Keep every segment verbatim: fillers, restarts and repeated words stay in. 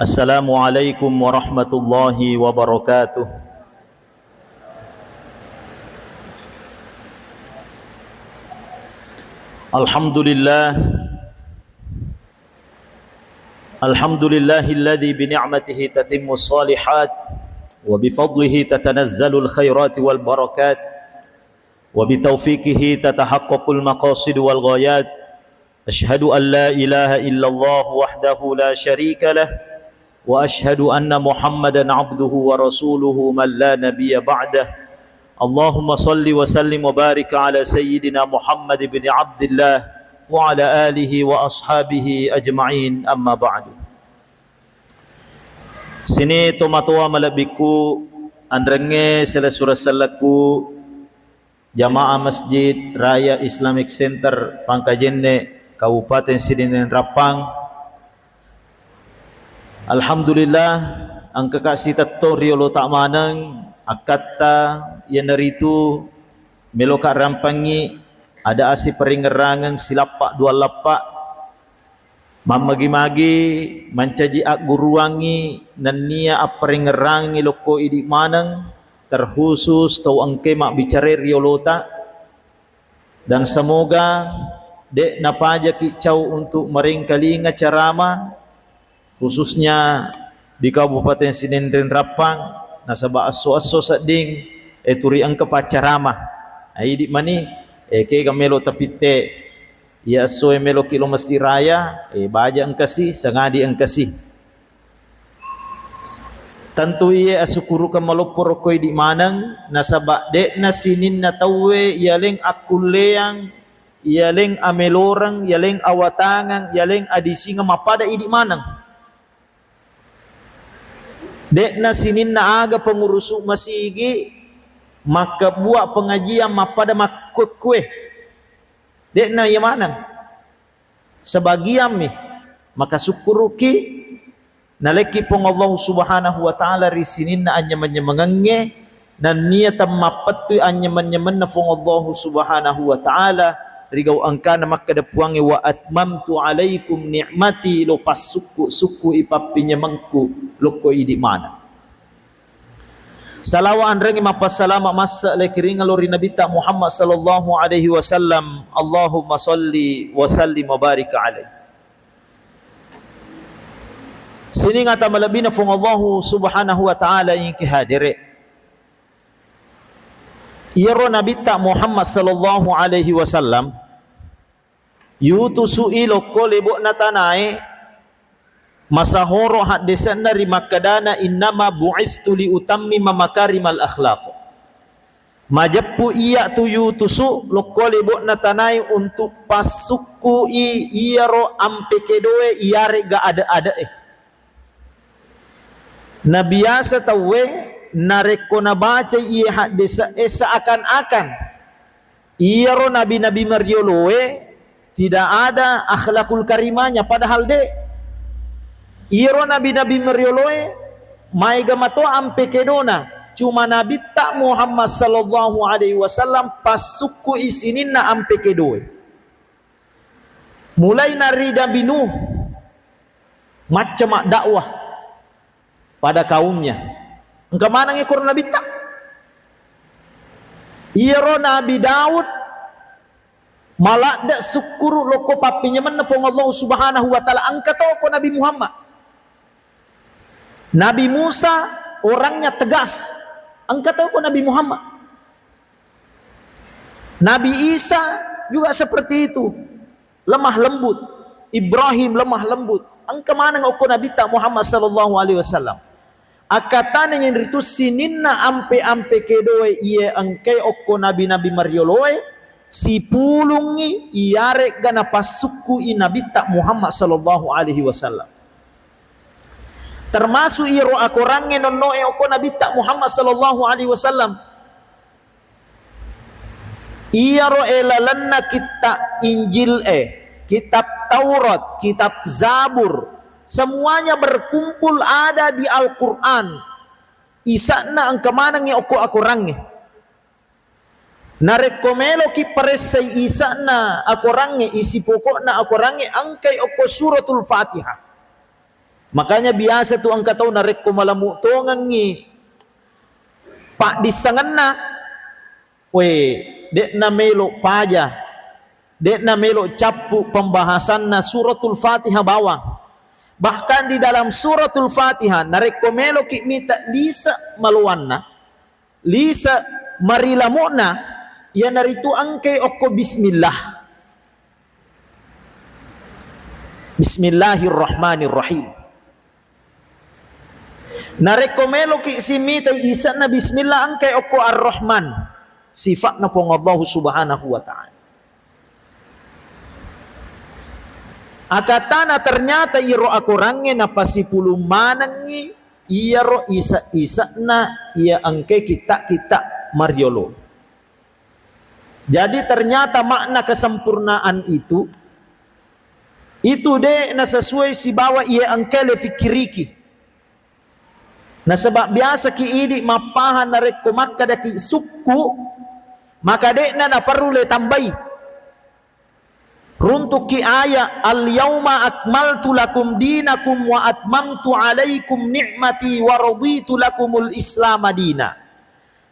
Assalamualaikum warahmatullahi wabarakatuh. Alhamdulillah. Alhamdulillahilladzi bini'matihi tatimmus shalihat wa bifadlihi tatanazzalu khairati wal barakat wa bitaufiqihi tatahaqqaqul maqasid wal ghayat. Asyhadu an la ilaha illallah wahdahu la syarika lah wa asyhadu anna Muhammadan abduhu wa rasuluhu man la nabiyya ba'dah. Allahumma salli wa sallim wa barik ala sayyidina Muhammad ibn Abdillah wa ala alihi wa ashabihi ajma'in, amma ba'du. Sini tomatoa malebbiku, anrengnge selessureng selleku, Jamaah Masjid Raya Islamic Center Pangkajenne, Kabupaten Sidineng Rappang. Alhamdulillah, engkaka sitetto riolota maneng akkatta, iyanaritu meloka rampangngi ada asi paringerrangeng silappa dua lappa. Mammagi-magi mancaji agguruangngi nennia apparingerrangengngi lokko idi maneng, terkhusus tau engkae mabbicarai riolota. Dan semoga de' napajaki cau untuk merengkalinga ceramah, khususnya di Kabupaten Sidenreng Rappang, nasaba esso-esso sedding, eh, turi engka paccarama. Nah, idi mani, eh, kega melo tapitte, iya esso e meloki lo Mesir Raya, eh, baja engkasi, sangadi engkasi. Tentu iye asukkurukeng maloppo rokko idi maneng, nasaba de'na sininna tauwe iyaleng akkulleang, iyaleng ameloreng, iyaleng awatangang, iyaleng adisingeng mappada idi maneng. De'na sininna aga pengurusu masigi makkebbua pengajian mappada makkukkue. De'na iya maneng. Sebagiammi makasukkuruki nalekki Puang Allah Subhanahu wa Ta'ala ri sininna anyameng-nyamengengnge, nennia temmappettui anyameng-nyamenna Puang Allah Subhanahu wa Ta'ala, rigau engkana makkeda Puangnge, "Wa atmamtu alaikum ni'mati," lo passukku-sukku i pappinyamengku lokko idi maneng. Salawa anrengngi mappassalama massa lekiringa lo ri Nabitta Muhammad sallallahu alaihi wasallam. Allahumma salli wa sallim wa barik alaihi. Sining ata malebbina Fuang Allahu Subhanahu wa Ta'ala ingke hadere. Iyaro Nabitta Muhammad sallallahu alaihi wasallam yutusu'i lokko lebo'na tanae, masahoro haddese'na ri makkedana, "Innama bu'istu li utammima makarimal akhlaq." Majeppu iyatu yutusu lokko lebo'na tanae untuk passukku'i iyaro ampe kedoe iyare'ga ade-ade'e. Nabiasa tauwe narekko nabacai iye haddese'e seakan-akan iyaro nabi-nabi marioloe tidak ada akhlakul karimanya, padahal de. Iyaro nabi-nabi marioloe maega mato ampe kedona, cuma Nabitta Muhammad sallallahu alaihi wasallam passukku'i sininna ampe kedoe. Mulai nari Nabi Nuh, macca maddakwah pada kaumnya. Engka maneng ekor Nabitta. Iyaro Nabi Daud maladde sukkuru lokko pappinyamenna Puang Allah Subhanahu wa Ta'ala, engka toko Nabi Muhammad. Nabi Musa orangnya tegas, engka toko Nabi Muhammad. Nabi Isa juga seperti itu, lemah lembut. Ibrahim lemah lembut. Engka maneng okko Nabitta Muhammad sallallahu alaihi wasallam. Akkatana yang ritu sininna ampe-ampe kedoe iye engkai okko nabi-nabi marioloe, sipulungngi iyare'ga napassukku'i Nabitta Muhammad sallallahu alaihi wasallam. Termasuk iyaro akorangnge nonnoe okko Nabitta Muhammad sallallahu alaihi wasallam. Iyaro e lalenna kitta Injil e, kitab Taurat, kitab Zabur, semuanya berkumpul ada di Al-Quran. Isa'na engka manengngi okko akorangnge. Narekko meloki paressai isa'na akorangnge, isi pokokna akorangnge, engkai okko Suratul Fatihah. Makanya biasa tu engka tau narekko malamu tongengngi paddissengenna, we, de'na melo paja, de'na melo cappu pembahasanna Suratul Fatihah bawang. Bahkan di dalam Suratul Fatihah, narekko meloki mita lise maloanna, lise marilamu'na, iyanaritu engkai okko bismillah. Bismillahirrahmanirrahim. Narekko meloki simitai ise'na bismillah, engkai okko Ar-Rahman, sifa'na Puang Allahu Subhanahu wa Ta'ala. Akatana ternyata iro akorangnge napasipulung manengngi iyaro ise-ise'na iya engkai kitta-kitta mariolo. Jadi ternyata makna kesempurnaan itu, itu de' nasesuai sibawa iya engkai le fikkiriki. Nasaba biasaki idi mappahang narekko makkedaki sukku, maka de'na naperlu le tambai. Runtukki ayat, "Al-yauma akmaltu lakum dinakum wa atmamtu alaikum ni'mati wa raditu lakumul Islama dina."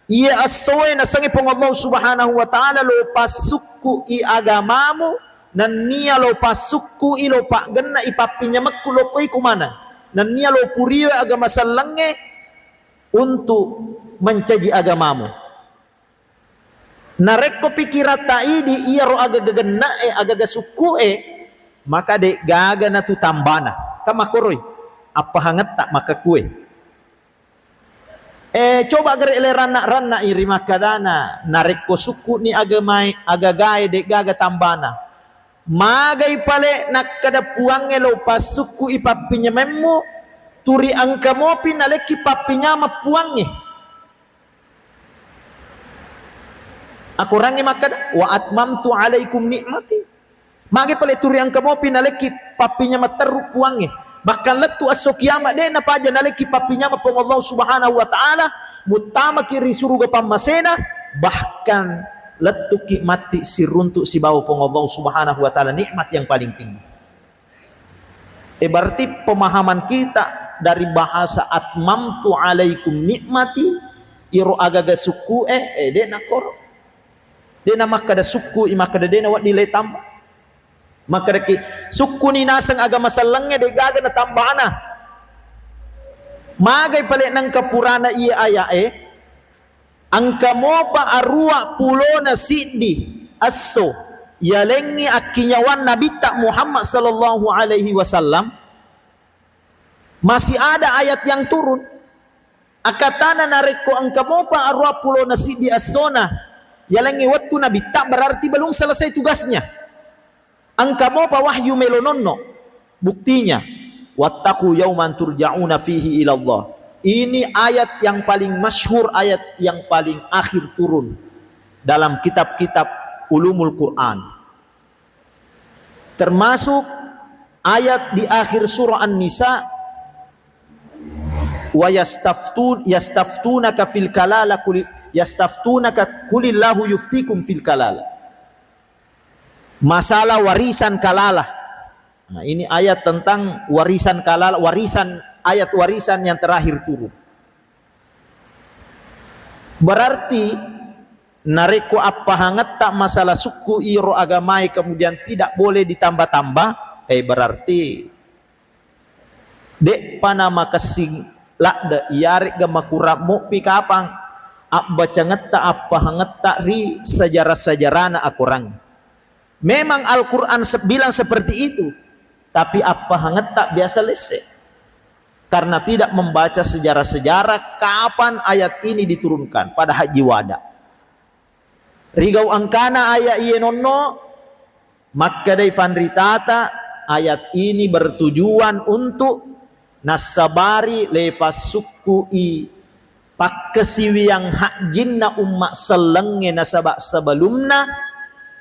Iya essoe nasengngi Puang Allah Subhanahu wa Ta'ala lo passukku'i agamamu, nennia lo passukku'i, lo paggenna'i pappinyamekku lokkoiku maneng, nennia lo purioi agama sellengnge untuk mencaji agamamu. Narekko pikiratta idi iyaro agaga genne'e, agaga sukku'e, maka de'gaga natu tambana. Kan makkoroi appahangetta makkekue. Eh, coba gere' le ranna'-ranna'i ri makkadana, narekko sukku'ni agamae, agagae de'gaga tambana. Magai pale nakkeda Puangnge lo passukku'i pappinyamemmu, turi engka mopi nalekki pappinyameng Puangnge. Akorangnge makkeda, "Wa atmamtu alaikum ni'mati." Magi pale turi engka mopi nalekki pappinyameng terru Puangnge. Bahkan lettu esso kiamat de' napaja nalekki pappinyameng Puang Allah Subhanahu wa Ta'ala, muttamaki ri suruga pammasena, bahkan lettuki matti siruntu sibawa Puang Allah Subhanahu wa Ta'ala, nikmat yang paling tinggi. Eh, berarti pemahaman kita dari bahasa atmamtu alaikum ni'mati, iro agaga sukku'e, eh, de' nakkoro. De' namakkeda sukku'i, makkeda de' nawedding le tamba. Makkedaki, sukkuni naseng agama sellengnge, de'gaga natambana. Magai pale nengka purana iya aya'e, engka mopa aruwa pulona siddi esso yalengngi akkinyawanna Nabitta Muhammad sallallahu alaihi wasallam, masih ada ayat yang turun. Akatana narekko engka mopa aruwa pulona siddi essona yalengngi wettu Nabitta, berarti belum selesai tugasnya. Engka mopa wahyu melo nonno. Buktinya, "Wattaqu yauman turja'una fihi ilallah." Ini ayat yang paling masyhur, ayat yang paling akhir turun dalam kitab-kitab ulumul Quran. Termasuk ayat di akhir surah An-Nisa, "Wa yastaftun-, yastaftunaka fil kalala kuli-, yastaftunaka kulillahu yuftikum fil kalala." Masalah warisan kalala. Nah, ini ayat tentang warisan kalala, warisan, ayat warisan yang terakhir turun. Berarti narekko appahangetta masalah sukku iro agamae kemudian tidak boleh ditambah-tambah, eh, berarti de'pa namakessing ladde, iyare'ga makurang moppi kapang abbacangetta, appahangetta ri sejarah-sejarahna akorang. Memang Al-Quran se-, bilang seperti itu, tapi appahangetta biasa lesse. Karena tidak membaca sejarah-sejarah kapan ayat ini diturunkan pada Haji Wada. Rigau engkana ayat iye nonno, makkedai fanritata, ayat ini bertujuan untuk nassabari lepas sukku i pakkasiwiang hajjinna umma sellengnge, nasaba sebelumna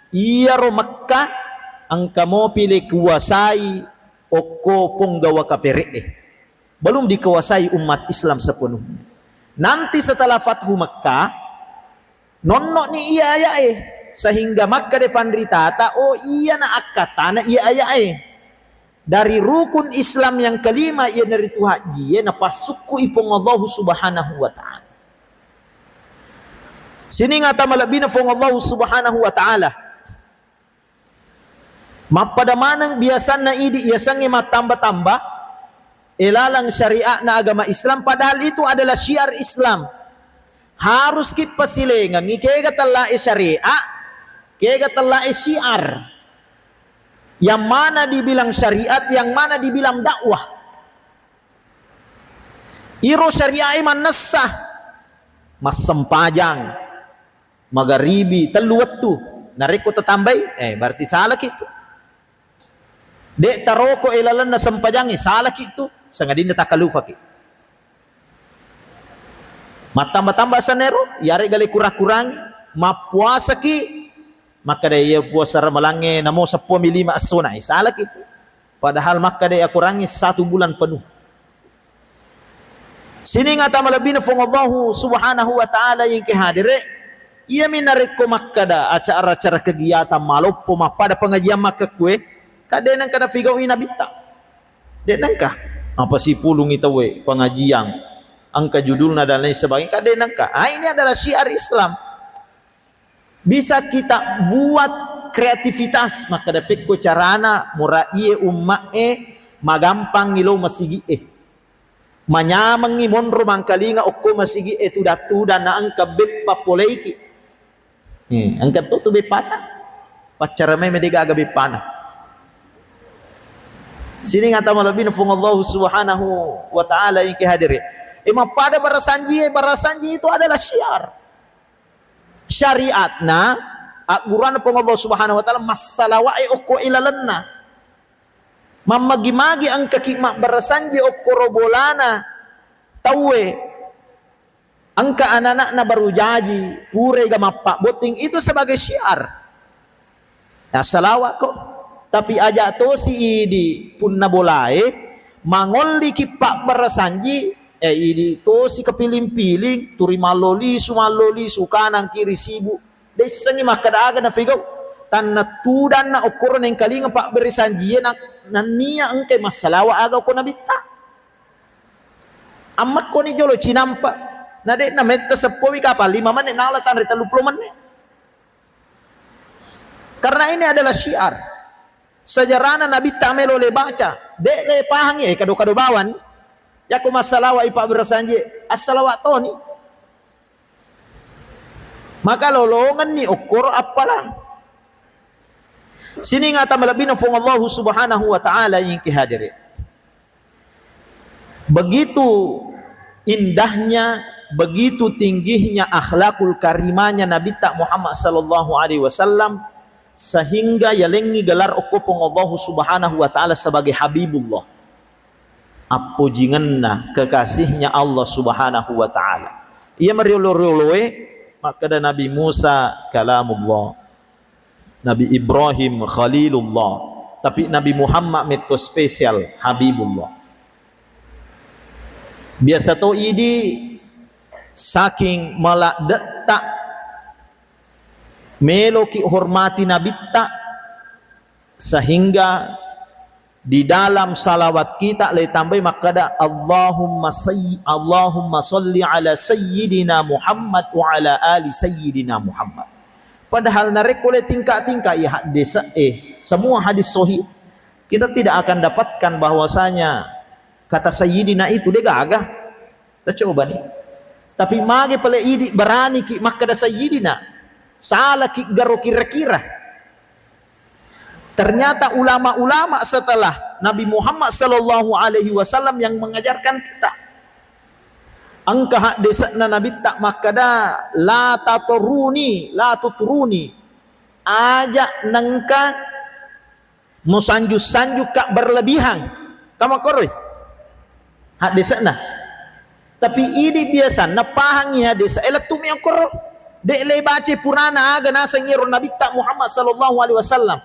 iyaro Mekkah engka mopi le kuasai okko ponggawa kapere'e. Belum dikuasai umat Islam sepenuhnya. Nanti setelah Fathu Mekkah, nonno'ni iya ayae, sehingga makkeda fanritata, oh, iyana akkatana iya ayae. Dari rukun Islam yang kelima, iyanaritu hajjie, napassukku'i Puang Allahu Subhanahu wa Ta'ala. Sining ata malebbina Puang Allahu Subhanahu wa Ta'ala. Mappada maneng biasanna idi yasengnge mattamba-tamba, e, laleng syariatna agama Islam, padahal itu adalah syiar Islam. Haruski pasilengengngi kega tellae syariat, kega tellae syiar. Yang mana dibilang syariat, yang mana dibilang dakwah. Iro syariae mannessa, massempajang magaribi tellu wettu. Narekko tatambai, eh, berarti salaki tu. De' taroko e lalenna sempajangnge, salaki tu. Sangadinna takkalufaki. Mattamba-tamba sanero, yarega le kurang-kurangi, mappuasaki, makkeda iya puasa ramalangnge namo seppuami lima essona, eh, salaki tu. Padahal makkeda akurangi satu bulan penuh. Sining ata malebbina Puang Allahu Subhanahu wa Ta'ala yang ke hadire, iyami narekko makkeda acara-acara kegiatan maloppo mappada pengajian makkekue, kadde nengka nafigau'i nabitta. De' nengka. Apa sipulungi tauwe pengajian, engka judulna dan lain sebagainya, kadde nengka. Ah, ini adalah syiar Islam. Bisa kita buat kreativitas, makkeda pekko carana mura iye umma'e magampangngi lo masigi'e. Manyamengngi monro mangkalinga okko masigi'e tudang-tudang na engka beppa poleiki. Hmm, engka to tu beppata. Paccara mai mede gaga beppana. Sining ata malebbina Puang Allahu Subhanahu wa Ta'ala yang ke hadire. E, mappada barasanji, barasanji itu adalah syiar. Syariatna, agguruanna Puang Allah Subhanahu wa Ta'ala, massalawa'e okko ilalenna. Mammagi-magi engkaki mabbarasanji okkoro bolana tauwe, engka anak-anakna baru jaji, purega mappabbotting, itu sebagai syiar. Assalawa'ko. Tapi aja tosi idi punna bolae, mangolliki pabbarasanji, eh, idi tosi kepiling-piling, turi mallo lisu, mallo lisu, kanang kiri sibuk. De'issengngi makkeda aga nafigau. Tanna tudanna okkoro nengkalinga pabbarasanjie na, nannia engkai massalawa aga ko nabitta. Ammakkoni jolo cinampa. Na de'na metta seppowi kapang lima menit, nala tanre telluppulo menit. Karena ini adalah syiar. Sejarahna Nabitta melo le baca, de' le pahangi, eh, kado-kado bawani. Yako massalawa i pabbarasanji, assalawa toni. Maka lolongenni okkoro appalang. Sining ata malebbina Puang Allahu Subhanahu wa Ta'ala yang ke hadire. Begitu indahnya, begitu tinggihnya akhlakul karimahnya Nabitta Muhammad sallallahu alaihi wasallam, sehingga yalengngi gelar okko Puang Allahu Subhanahu wa Ta'ala sebagai Habibullah. Appojingenna, kekasihnya Allah Subhanahu wa Ta'ala. Iya mariolo-rioloe, makkeda Nabi Musa kalamullah. Nabi Ibrahim Khalilullah, tapi Nabi Muhammad metto spesial Habibullah. Biasa to idi saking maladde'ta meloki hormati nabitta sehingga di dalam salawat kita le tambai makkeda, Allahumma sayyi-, Allahumma salli ala sayyidina Muhammad wa ala ali sayyidina Muhammad. Padahal narekko le tingka-tingka iya haddese'e, semua hadis sahih, kita tidak akan dapatkan bahwasanya kata sayyidina itu de gaga. Tacoba ni. Tapi mage pale idi beraniki makkeda sayyidina. Salaki garo kira-kira. Ternyata ulama-ulama setelah Nabi Muhammad sallallahu alaihi wasallam yang mengajarkan kita. Engka haddese'na Nabitta makkeda, "La taturuni, la tuturuni." Aja nengka musanju-sanjukka berlebihan. Kamakoroi? Haddese'na. Tapi idi biasanna pahangi haddese'e, eh, lettu mi okkoro. De' le baca purana aga naseng ero Nabitta Muhammad sallallahu alaihi wasallam.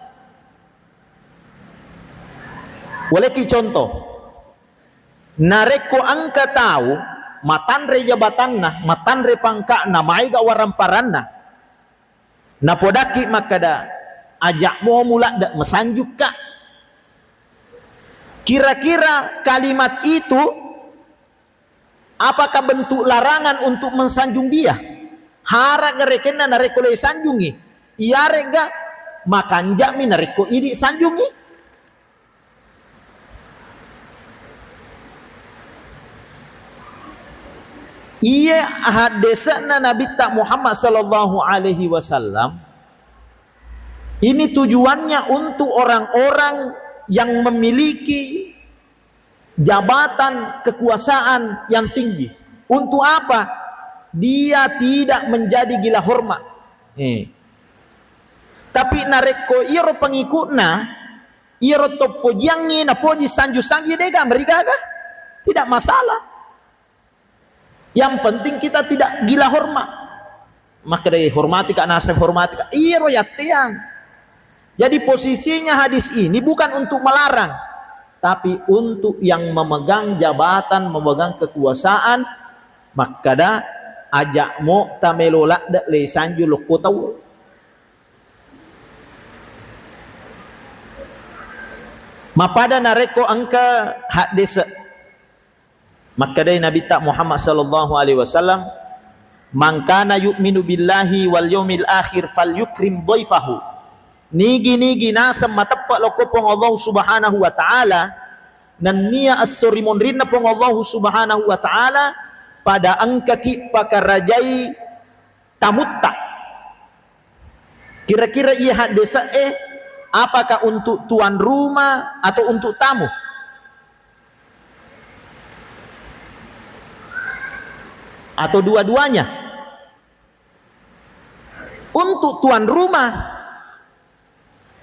Waleki contoh. Narekko engka tau matanre jabatanna, matanre pangka'na, maega waramparanna, napodakki makkeda, "Aja'mo muladde' masanjukka." Kira-kira kalimat itu apakah bentuk larangan untuk mensanjung dia? Hara gerekenna narekko le sanjungi, iyarega makanja'mi narekko idi sanjungi? Iya haddese'na Nabitta Muhammad sallallahu alaihi wasallam ini tujuannya untuk orang-orang yang memiliki jabatan kekuasaan yang tinggi. Untuk apa? Dia tidak menjadi gila hormat. Eh. Tapi narekko iyaro pengikutna, iyaro toppojiangngi napoji sanju-sanji, dega merigaga. Tidak masalah. Yang penting kita tidak gila hormat. Makkedai hormati ka, naseng hormati ka. Iyaro yatteang. Jadi posisinya hadis ini bukan untuk melarang, tapi untuk yang memegang jabatan, memegang kekuasaan, makkada, ajakmo tamelo ladde le sanju lokko tau. Mapada narekko engka haddese. Makkedai Nabitta Muhammad sallallahu alaihi wasallam, "Man kana yu'minu billahi wal yaumil akhir falyukrim dhaifahu." Nigi-nigi naseng mateppe lokko Puang Allah Subhanahu wa Ta'ala, nennia esso ri monrinna Puang Allah Subhanahu wa Ta'ala, pada engkaki pakarajai tamutta. Kira-kira iya haddese'e, apakah untuk tuan rumah atau untuk tamu? Atau dua-duanya? Untuk tuan rumah.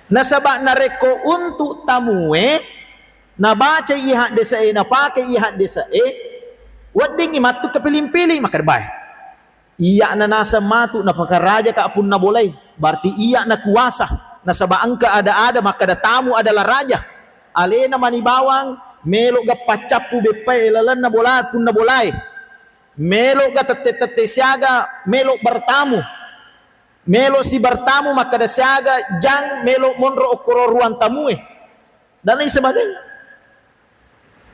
Nasaba narekko untuk tamue, nabaca iya haddese'e, napake iya haddese'e, weddingngi mattu kepiling-piling, makkeda, "Bae, iya'na naseng matu napakarajaka punna bolai, berarti iya'na kuasa." Nasaba engka ada-ada makkeda, "Tamu adalah raja." Alena mani bawang, melo'ga paccappu beppae lalenna bola, punna bolae. Melo'ga tette-tette siaga, melo bertamu. Melo si bertamu makkeda siaga, jang melo monro okkoro ruang tamue. Dan lain sebagainya.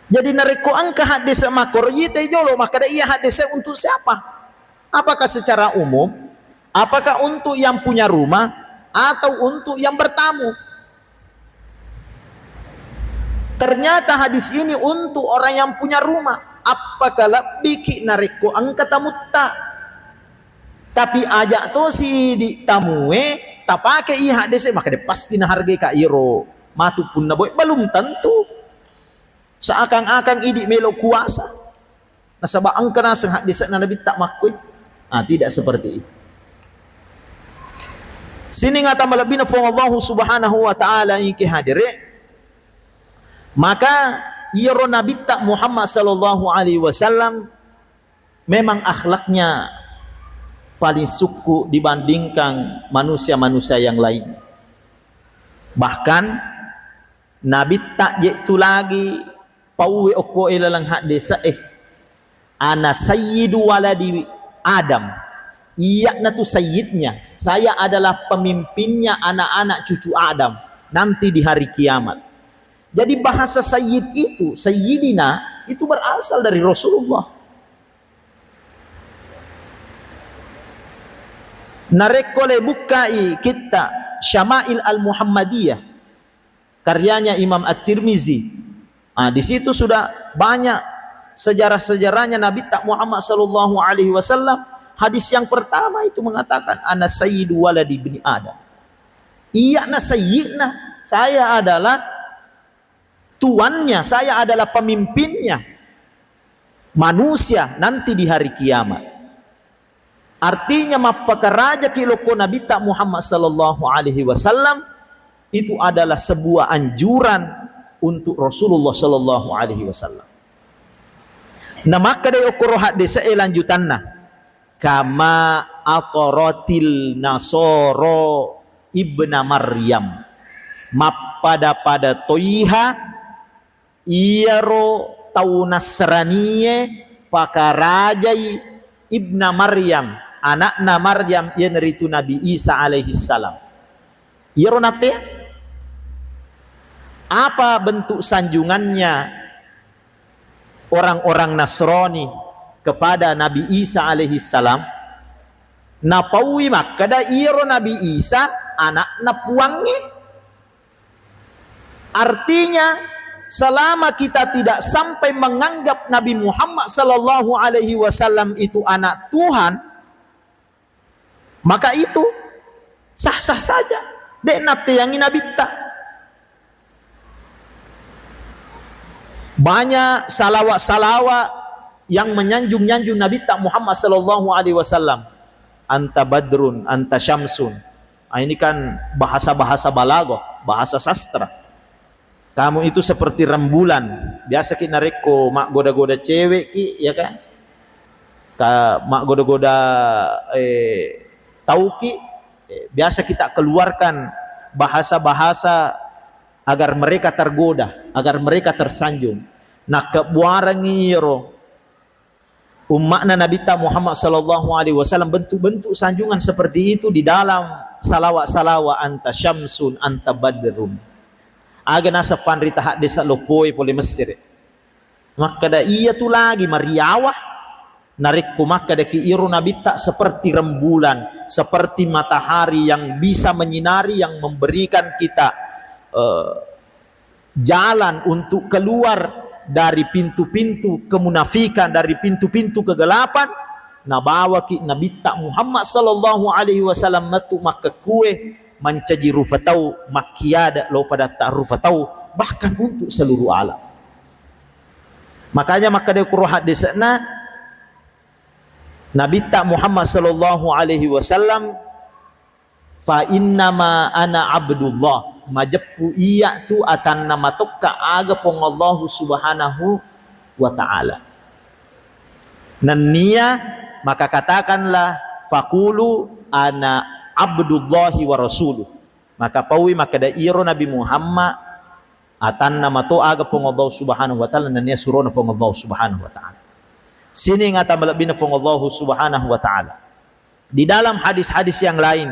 Jadi narekko engka haddese makkoro, itai jolo makkeda iya haddese untuk siapa? Apakah secara umum? Apakah untuk yang punya rumah? Atau untuk yang bertamu? Ternyata hadis ini untuk orang yang punya rumah. Apakah lebbiki narekko engka tamutta? Tapi ajak tosi idi tamue, tapake iya haddese, makkeda pasti nahargai ka iro matu punna boe. Belum tentu. Seakan-akan idi melo kuasa. Nasaba engka naseng haddese'na Nabitta makkoi. Ah, tidak seperti itu. Sining ata malebbina Puang Allahu Subhanahu wa Ta'ala iki hadere. Maka iyaro Nabitta Muhammad sallallahu alaihi wasallam memang akhlaknya paling sukku dibandingkan manusia-manusia yang lain. Bahkan Nabitta je tu lagi pauwe okko e laleng haddese'e. "Ana sayyidu waladi Adam." Iya'na tu sayyidnya. Saya adalah pemimpinnya anak-anak cucu Adam nanti di hari kiamat. Jadi bahasa sayyid itu, sayyidina, itu berasal dari Rasulullah. Narekko le bukkai kitta Syama'il Al-Muhammadiyah, karyanya Imam At-Tirmizi. Ah, di situ sudah banyak sejarah-sejarahnya Nabitta Muhammad sallallahu alaihi wasallam. Hadis yang pertama itu mengatakan, "Ana sayyidu waladi bni Adam." Iya'na sayyidna, saya adalah tuannya, saya adalah pemimpinnya manusia nanti di hari kiamat. Artinya, mappakarajaki lokko Nabitta Muhammad sallallahu alaihi wasallam itu adalah sebuah anjuran untuk Rasulullah sallallahu alaihi wasallam. Namakkadai okkoro haddese'e lanjutanna, "Kama ataratil nasoro ibna Maryam." Mappada-pada toiha iyaro tau Nasranie pakarajai ibna Maryam, anakna Maryam, iyanaritu Nabi Isa alaihi salam. Iyaro nattea? Apa bentuk sanjungannya orang-orang Nasrani kepada Nabi Isa alaihi salam? Napaui makkeda iyaro Nabi Isa anakna Puangnge. Artinya, selama kita tidak sampai menganggap Nabi Muhammad sallallahu alaihi wasallam itu anak Tuhan, maka itu sah-sah saja. Dek natteyangi nabitta. Banyak salawat-salawat yang menyanjung-nyanjung Nabitta Muhammad sallallahu alaihi wasallam. Anta badrun, anta syamsun. Ah, ini kan bahasa-bahasa balaghah, bahasa sastra. Kamu itu seperti rembulan. Biasa ki narekko maggoda-goda cewek ki, ya kan? Ka maggoda-goda, eh, tau ki, eh, biasa kita keluarkan bahasa-bahasa agar mereka tergoda, agar mereka tersanjung. Nakkebuarengngi iyaro umma'na Nabitta Muhammad sallallahu alaihi wasallam bentuk-bentuk sanjungan seperti itu di dalam salawat-salawat, anta syamsun, anta badrun. Aga naseng panrita haddesa loppoe pole Mesir. Makkeda, iya tu lagi mariawa narekko makkedaki iro nabitta seperti rembulan, seperti matahari yang bisa menyinari, yang memberikan kita, eh, jalan untuk keluar dari pintu-pintu kemunafikan, dari pintu-pintu kegelapan, nabawaki Nabitta Muhammad sallallahu alaihi wasallam mettu makkekkue mancaji rufa tau, makkiada lao fadatta rufa tau, bahkan untuk seluruh alam. Makanya makkeda kuro haddese'na Nabitta Muhammad sallallahu alaihi wasallam, fa innama ana abdullah, majeppu iya tu atanna matokka aga Puang Allahu Subhanahu wa Ta'ala. Nennia maka katakanlah, faqulu ana abdullahi wa rasuluh. Maka paui makkeda iro Nabi Muhammad atanna mato aga Puang Allah Subhanahu wa Ta'ala, nennia surona Puang Allah Subhanahu wa Ta'ala. Sining ata malebbina Puang Allah Subhanahu wa Ta'ala. Di dalam hadis-hadis yang lain,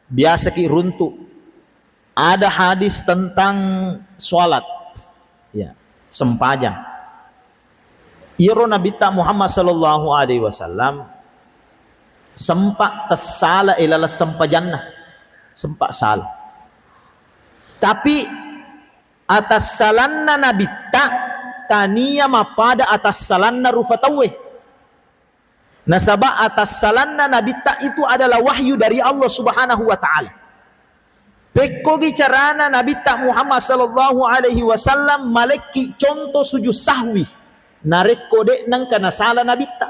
biasa ki runtu, ada hadis tentang sholat, ya, sempajang. Iyaro Nabitta Muhammad sallallahu alaihi wasallam sempat tessala ilalang sempajanna, sempat salah. Tapi atassalanna Nabitta tania mappada atassalanna rufa tauwe. Nasaba atassalanna Nabitta itu adalah wahyu dari Allah Subhanahu wa Ta'ala. Pekkogi carana Nabitta Muhammad sallallahu alaihi wasallam malekki contoh sujud sahwi narekko de nengka nasala Nabitta.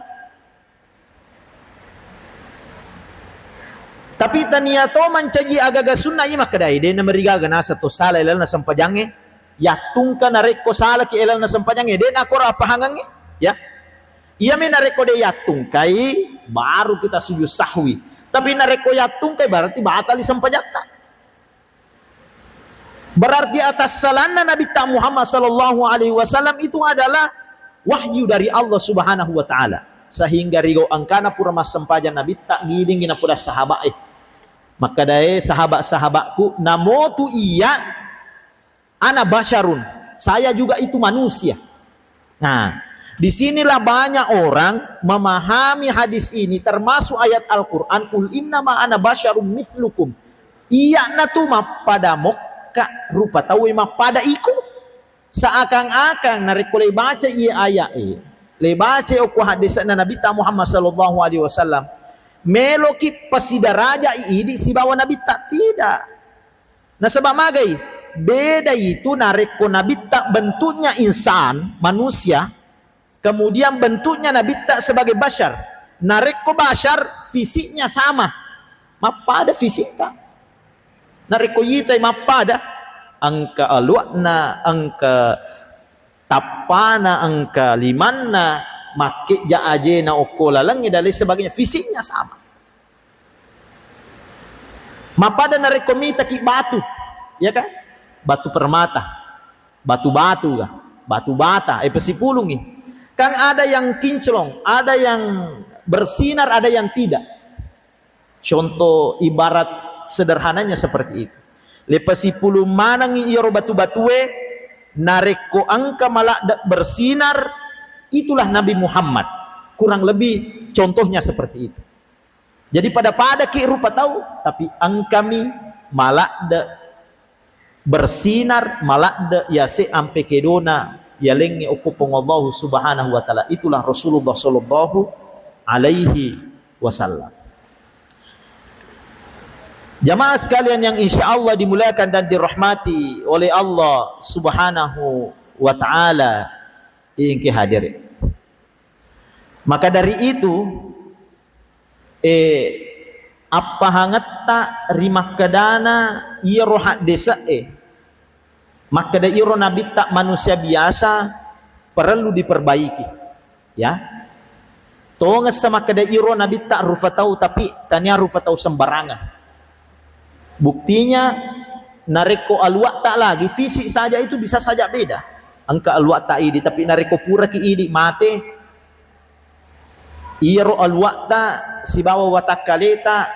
Tapi tania to mancaji agaga sunna, iya makkedai, de namerigaga nasa to sala ilalang sempajangnge, yattungka narekko salaki ilalang sempajangnge, de nakoro appahangangnge, ya. Iyami narekko de yattungkai, baru kita sujud sahwi. Tapi narekko yattungkai, berarti batali sempajatta. Berarti atassalanna Nabitta Muhammad sallallahu alaihi wasallam itu adalah wahyu dari Allah Subhanahu wa Ta'ala. Sehingga rigau engkana pura massempajang Nabitta, gidingi napoda sahabat, eh. Makkedae sahabat-sahabatku, namotu iya, ana basyarun, saya juga itu manusia. Nah, disinilah banyak orang memahami hadis ini, termasuk ayat Al-Quran, "Qul innama ana basyarum mislukum." Iyana tu mappada mokka rupa tauwe mappada iko. Seakan-akan narekko le baca iya ayat e, le baca okko hadisna Nabitta Muhammad sallallahu alaihi wasallam, meloki pasidaraja idi sibawa Nabitta. Tidak. Nasaba magai? Beda itu narekko Nabitta bentuknya insan, manusia, kemudian bentuknya Nabitta sebagai basyar. Narekko basyar, fisiknya sama. Mappada fisikta. Narekko yitai mappada, engka aluakna, engka tappana, engka limanna, makkejja ajena okko lalengnge dan lain sebagainya. Fisiknya sama. Mappada narekko mitaki batu, ya kan? Batu permata, batu-batu kan? Batu bata, eh, pesipulungi. Kan ada yang kinclong, ada yang bersinar, ada yang tidak. Contoh ibarat sederhananya seperti itu. Lepasipulung manengngi iyaro batu-batue, narekko engka maladde bersinar, itulah Nabi Muhammad. Kurang lebih contohnya seperti itu. Jadi pada-padaki rupa tau, tapi engkami maladde bersinar, maladde yase ampe kedona yalengnge okko Puang Allahu Subhanahu wa Ta'ala. Itulah Rasulullah Sallallahu Alaihi Wasallam. Jamaah sekalian yang insya Allah dimuliakan dan dirahmati oleh Allah Subhanahu wa Ta'ala, ingke hadir. Maka dari itu, eh, appahangetta ri makkedana iyaro haddese'e, makkeda iyaro nabitta manusia biasa, perlu diperbaiki. Ya. Tongessa makkeda iyaro nabitta rufa tau, tapi tania rufa tau sembarangan. Buktinya, narekko aluatta lagi, fisik saja itu bisa saja beda. Engka aluatta idi, tapi narekko puraki idi mate, iyaro aluatta sibawa watakkaleta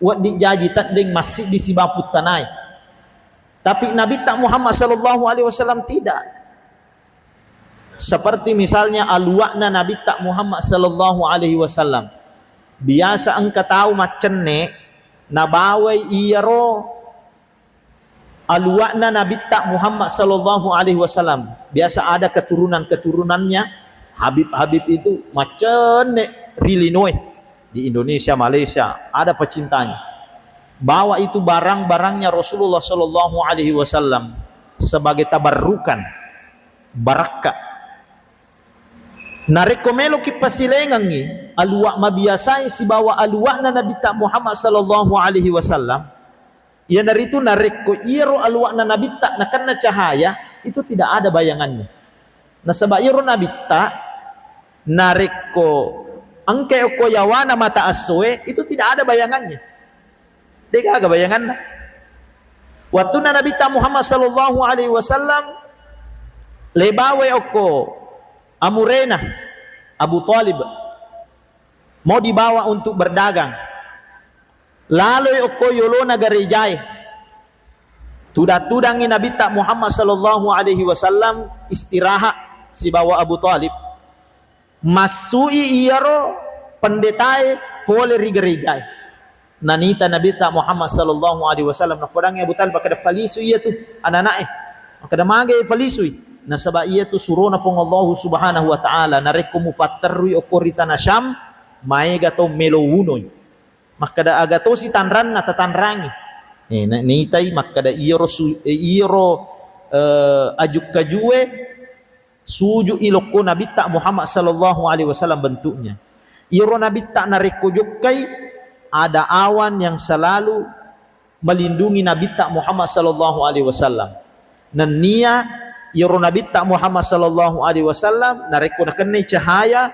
wedding jaji teddeng massiddi sibawa puttanai. Tapi Nabitta Muhammad sallallahu alaihi wasallam tidak. Seperti misalnya aluakna Nabitta Muhammad sallallahu alaihi wasallam. Biasa engka tau maccenne, nabawai iyaro aluakna Nabitta Muhammad sallallahu alaihi wasallam. Biasa ada keturunan-keturunannya, Habib-Habib itu maccenne ri linoe di Indonesia, Malaysia, ada pecintanya. Bawa itu barang-barangnya Rasulullah sallallahu alaihi wasallam sebagai tabarrukan, barakka. Narekko meloki pasilengengngi aluak mabiasai sibawa aluakna Nabitta Muhammad sallallahu alaihi wasallam, iyanaritu narekko iyaro aluakna Nabitta nakenna cahaya, itu tidak ada bayangannya. Nasaba iyaro Nabitta, narekko engka okko yawana mata essoe, itu tidak ada bayangannya. Degaga bayanganna. Wattunna Nabitta Muhammad sallallahu alaihi wasallam lebawai okko amurena Abu Talib, mau dibawa untuk berdagang. Laloi okko yolona garejae. Tudang-tudangngi Nabitta Muhammad sallallahu alaihi wasallam istirahat sibawa Abu Talib. Massui iyaro pendetae pole ri gerejae. Nanita Nabitta Muhammad sallallahu alaihi wasallam, napodangngi Abu Talib, makkeda, "Falisui iyatu anana'e." Makkeda, "Magai falisui?" Nasaba iyatu surona Puang Allahu Subhanahu wa Ta'ala, narekko mupatterrui okko ri tana Syam, maega to melo unoi. Makkeda, "Aga tosi tanranna, tatanrangi." Eh, na-, nitai makkeda, "Iyaro su-, eh, iyaro, eh, aju-kajue suju ilokko Nabitta Muhammad sallallahu alaihi wasallam bentuknya." Iyaro Nabitta narekko jokkai, ada awan yang selalu melindungi Nabitta Muhammad sallallahu alaihi wasallam. Nennia iyaro Nabitta Muhammad sallallahu alaihi wasallam narekko nakennai cahaya,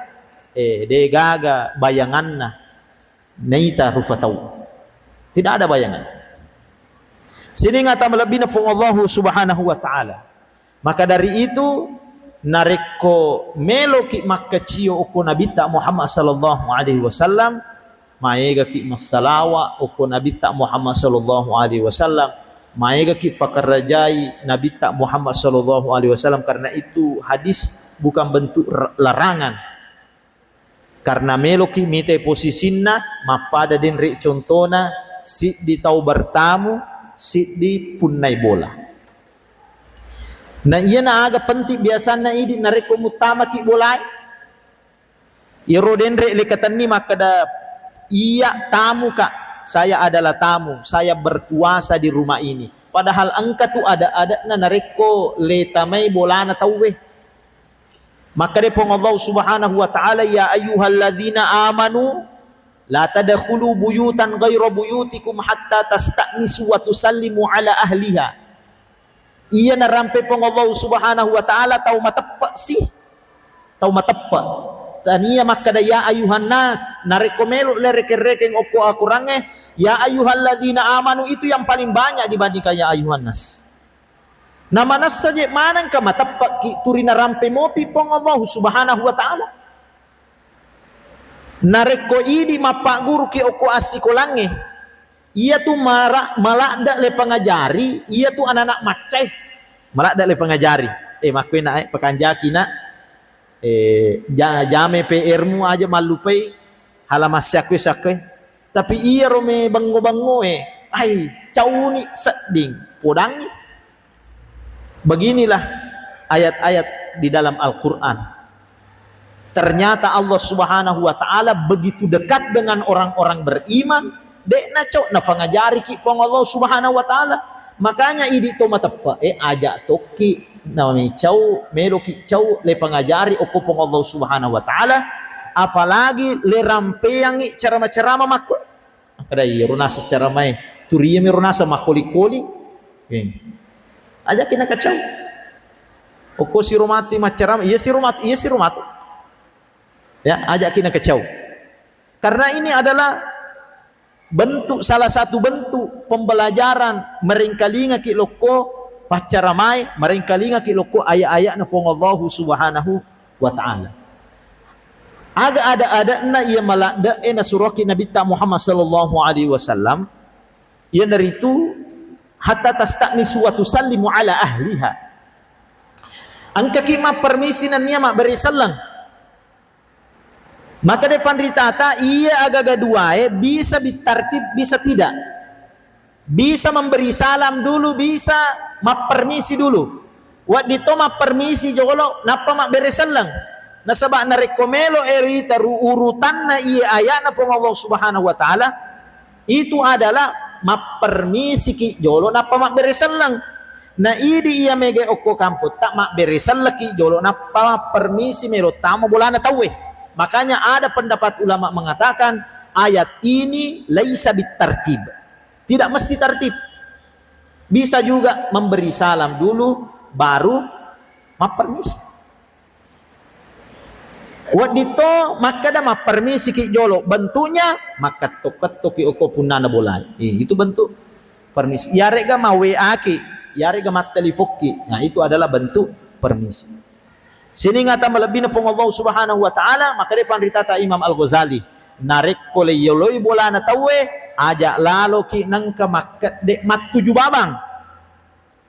eh, degaga bayanganna. Naita rufa tau. Tidak ada bayangan. Sining ata malebbina Puang Allahu Subhanahu wa Ta'ala. Maka dari itu, narekko meloki makkacio okko Nabitta Muhammad sallallahu alaihi wasallam, maegaki massalawa okko Nabitta Muhammad sallallahu alaihi wasallam, maegaki fakarajai Nabitta Muhammad sallallahu alaihi wasallam, karena itu hadis bukan bentuk r-, larangan. Karena meloki mitai posisinna, mappada denre contona, siddi tau bertamu, siddi punnai bola. Na iyana aga penting biasanna idi narekko muttamaki bolae? Iyaro denre lekatenni makkeda, "Iya tamu, Kak. Saya adalah tamu. Saya berkuasa di rumah ini." Padahal engka tu ada-adana narekko letamai bolana tauwe. Makkeda Puang Allah Subhanahu wa Ta'ala, "Ya ayyuhalladzina amanu, la tadkhulu buyutan ghaira buyutikum hatta tasta'nisu wa tusallimu ala ahliha." Iya narampe Puang Allah Subhanahu wa Ta'ala tau mateppe' sih. Tau mateppe'. Tania makkeda, "Ya ayuhan nas," narekko melo lerekeng-rekeng okko akorangnge, "Ya ayyuhalladzina amanu," itu yang paling banyak dibandingkan "Ya ayuhan nas." Namanessa je manengka mateppe'ki turi narampe mopi Puang Allahu Subhanahu wa Ta'ala. Narekko idi mappagguruki okko assikolangnge, Iya tu mara-, maladde le pangajari, iya tu anak-anak maccae. Maladde le pangajari. Eh, makkuena, eh, pakanjaki na, eh, ja-, jame P R-mu aja mallupai halaman siakkue-siakkue. Tapi iyaro me bango-bangoe, ai, cauni sedding, podangi. Beginilah ayat-ayat di dalam Al-Quran. Ternyata Allah Subhanahu wa Ta'ala begitu dekat dengan orang-orang beriman, de'na cau nafangajariki Puang Allah Subhanahu wa Ta'ala. Makanya idi to mateppe, eh, aja tokki nami cau, meloki cau le pangajari okko Puang Allah Subhanahu wa Ta'ala, apalagi le rampeangi cerama-cerama makko. Kada iyaro naseng cara mai, turiami ro naseng makkoli-koli. Eh. Ajaki nakacau. Okko siro mati maccarama, iya siro mati, iya siro mati. Ya, ajaki nakacau. Karena ini adalah bentuk, salah satu bentuk pembelajaran, meringkalingaki lokko paccaramai, meringkalingaki lokko ayat-ayatna Puang Allahu Subhanahu wa Ta'ala. Aga ada-adanna iya maladde'e nasuroki Nabitta Muhammad sallallahu alaihi wasallam, iyanaritu hatta tasta'nisu wa tusallimu ala ahliha. Engkaki mappermisi nennia mabbere selleng. Maka de fanritata iya agaga duae bisa bitartib, bisa tidak. Bisa memberi salam dulu, bisa mappermisi dulu. Wedding to mappermisi jolo, nappa mabbere selleng. Nasaba narekko melo e rita ru-, urutanna iye ayatna Puang Allah Subhanahu wa Ta'ala, itu adalah mappermisiki jolo, nappa mabbere selleng. Na idi iya mega okko kamputta, mabbere selleki jolo, nappa mappermisi melo tama bolana tauwe. Makanya ada pendapat ulama mengatakan ayat ini laisa bitartib. Tidak mesti tartib. Bisa juga memberi salam dulu, baru mappermisi. Wedding to makkeda mappermisiki jolo, bentuknya makketto-kettoki okko punnana bolai. Eh, itu bentuk permisi. Yarega ma-W A ki, yarega mattelipokki. Nah, itu adalah bentuk permisi. Sining ata malebbina Puang Allah Subhanahu wa Ta'ala, makkeda fanritata Imam Al-Ghazali, narekko le yoloi bolana tauwe, aja laloki nengka makkedde mattuju babang.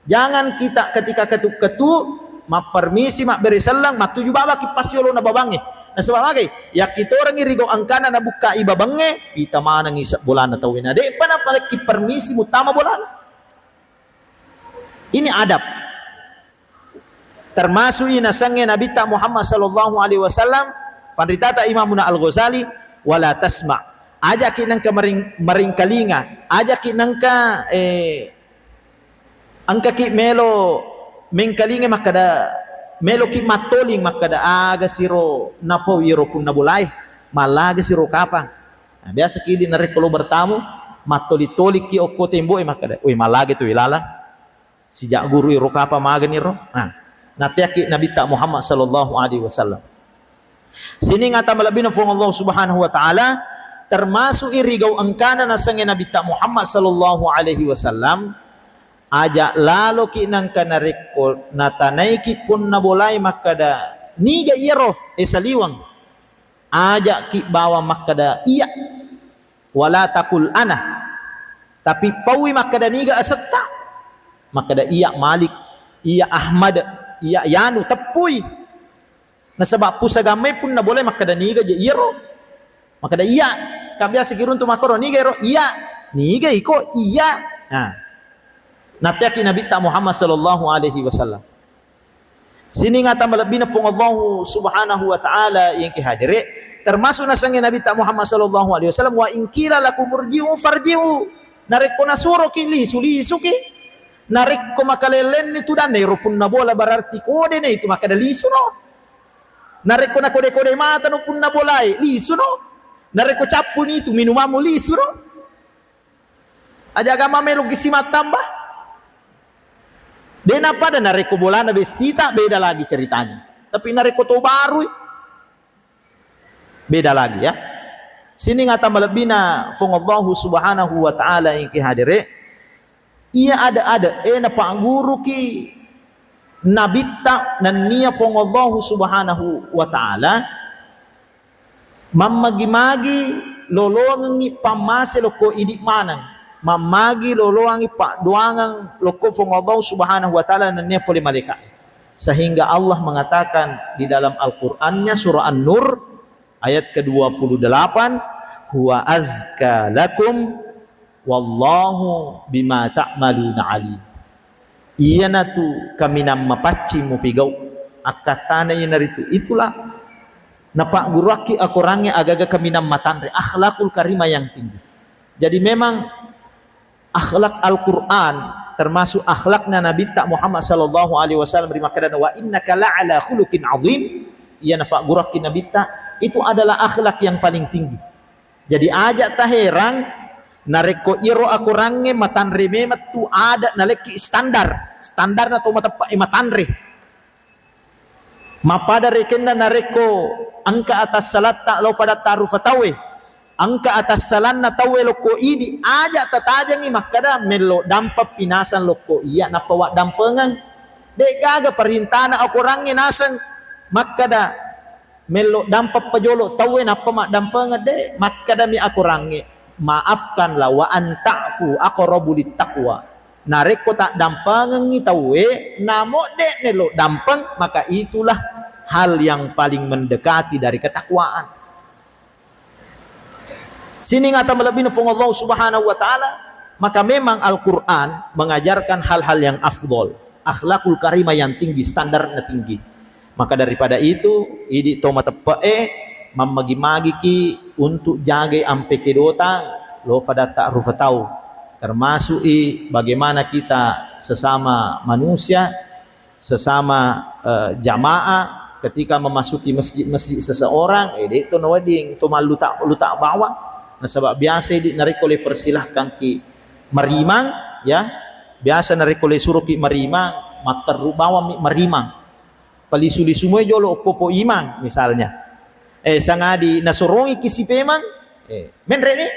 Jangan kita ketika ketuk-ketuk, mappermisi, mabbere selleng, mattuju babaki pas yolona babangnge. Nasaba magai, yakkitorengngi rigau engkana nabukkai babangnge, pita manengngi se-, bolana tauwe. Na de'pa napalekki permisi muttama bolana. Ini adab. Termasuk i nasengnge Nabitta Muhammad sallallahu alaihi wasallam, panritata Imamuna Al-Ghazali, "Wala tasma." Ajaki nengka mering-, meringkalinga, ajaki nengka, eh, engkaki melo mengkalinga makkada, meloki mattoling makkada, aga siro napau iro punna bolai, mallaga siro kapang. Nah, biasa kidi narekko lo bertamu, mattoli-tolikki okko temboe makkada, "Woi, mallaga tu ilalang." Sijak guru iro kapa magani ro. Nah, nateaki Nabitta Muhammad sallallahu alaihi wasallam. Sining ata malebbina Puang Allah Subhanahu wa Ta'ala, termasuk iri gau engkana nasengnge Nabitta Muhammad sallallahu alaihi wasallam, aja laloki nangka narekko natanaiki punna bolai makkada, "Niga iyaro, e saliweng?" Aja'ki bawang makkada, "Iya." "Wala takul ana." Tapi paui makkada, "Niga asetta?" Makkada, "Iya Malik, iya Ahmad, iya Yanu." Teppui. Nasaba pusagammai punna bolai makkada, "Niga je iyaro?" Makkada, "Iya." Ka biasa kiruntu makkoro, "Niga iyaro?" "Iya." "Niga iko?" "Iya." Nah. Nateaki Nabitta Muhammad sallallahu alaihi wasallam. Sining ata malebbina Puang Allahu Subhanahu wa Ta'ala yang ki hadire, termasuk nasengnge Nabitta Muhammad sallallahu alaihi wasallam, "Wa in qila lakum irji'u farji'u." Narekko nasuroki lisu, lisuki. Narekko makalellenni tudanna, ero punna bola berarti kodena itu, makkada lisuno. Narekko nakode-kode matano punna bolae, lisuno. Narekko cappuni itu minumammu, lisuno. Aja agama meloki simattamba. De napada narekko bolana bestita, beda lagi ceritanya. Tapi narekko to barui, beda lagi ya. Sining ata malebbina Puang Allahu Subhanahu wa Ta'ala yang ki hadire, iya ada-ada, eh, napagguruki Nabitta nennia Puang Allahu Subhanahu wa Ta'ala, mammagi-magi lolongengngi pammase lokko idi maneng. Mammagi loloangngi paddoangeng lokko Puang Allah Subhanahu wa Ta'ala nennia pole malaika. Sehingga Allah mengatakan di dalam Al-Qur'annya, surah An-Nur, ayat kedua puluh delapan, "Huwa azka lakum wallahu bima ta'maluna alim." Iyanatu kaminang mapaccing mupigau. Akkattana iyanaritu, itulah napagguruakki akorangnge agaga kaminang matanre, akhlakul karimah yang tinggi. Jadi memang akhlak Al-Quran, termasuk akhlakna Nabitta Muhammad sallallahu alaihi wasallam, rimakkedana, "Wa innaka la'ala khuluqin azim." Iya napagguruakki Nabitta, itu adalah akhlak yang paling tinggi. Jadi aja taherang narekko iyaro akorangnge matanre memeng tu ada nalekki standar, standarna to mateppe'e matanre. Mappada rekenna narekko engka atassalatta lao fadatta rufa tauwe, engka atassalanna tauwe lokko idi, aja tatajengi makkada mello dampeng pinasang lokko iya nappa waddampengeng. De'gaga perintana akorangnge naseng makkada mello dampeng pajolo tauwe nappa maddampengeng, de, makkadami akorangnge, "Maafkanlah, wa anta'fu aqrabu littaqwa." Narekko taddampengeng tauwe, namo de mello dampeng, maka itulah hal yang paling mendekati dari ketakwaan. Sining ata malebbina Puang Allah Subhanahu wa Ta'ala, maka memang Al-Quran mengajarkan hal-hal yang afdol, akhlakul karimah yang tinggi, standarnya tinggi. Maka daripada itu, idi to mateppe'e, mammagi-magiki untuk jagai ampe kedota, lo fadatta rufa tau. Termasuk i bagaimana kita sesama manusia, sesama, eh, jamaah, ketika memasuki masjid-masjid seseorang, eh, de to nawedding to malluta-luta bawang. Nasaba biasa idi narekko le persilahkanki marimang, ya, biasa narekko le suroki marimang, matterru bawang mi marimang. Palisu-lisu moi jolo okko po imang, misalnya. Eh, sangadi nasorongiki sipemang, eh, menre ni.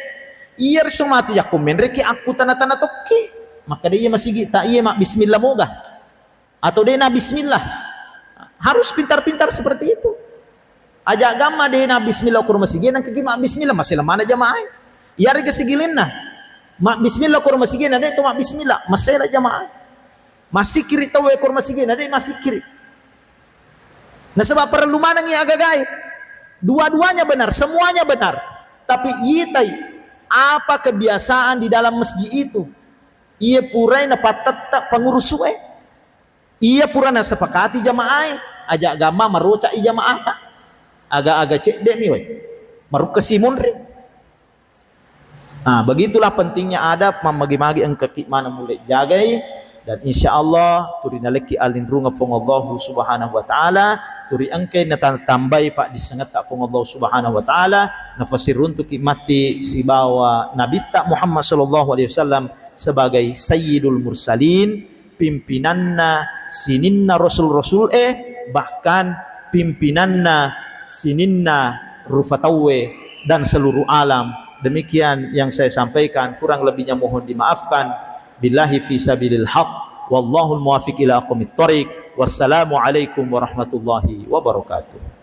Iya reso matu yakko menreki akkutana-tana tokki. Makkada iya masigi ta iya mabbismillah moga. Atau de na bismillah. Harus pintar-pintar seperti itu. Aja gamma de na bismillah okko masigi, nangkaki mabbismillah, masela mana jamaah. Iyarega sigilinna. Mabbismillah okko masigi, na de to mabbismillah, masela jamaah. Massikkiri tauwe okko masigi, na de massikkiri. Nasaba parellu manengngi agagae. Dua-duanya benar, semuanya benar. Tapi itai apa kebiasaan di dalam masjid itu. Iya purai napattetta pengurus e. Iya pura nasepakati jamaah e. Aja gamma maroca i jamaah ta. Aga-aga cedde mi we. Marukka simonri. Nah, begitulah pentingnya adab, mammagi-magi engkaki maneng mulle jagai, dan insya Allah turi nalekki alinrungeng Puang Allahu Subhanahu wa Ta'ala, turi engkai natatambai paddissengetta Puang Allahu Subhanahu wa Ta'ala, nafasiruntuki matti sibawa Nabitta Muhammad sallallahu alaihi wasallam sebagai Sayyidul Mursalin, pimpinanna sininna rasul-rasul e, bahkan pimpinanna sininna rufa tauwe dan seluruh alam. Demikian yang saya sampaikan, kurang lebihnya mohon dimaafkan. Billahi fi sabilil haq, wallahul muwafiq ila aqwamit thariq. Wassalamualaikum warahmatullahi wabarakatuh.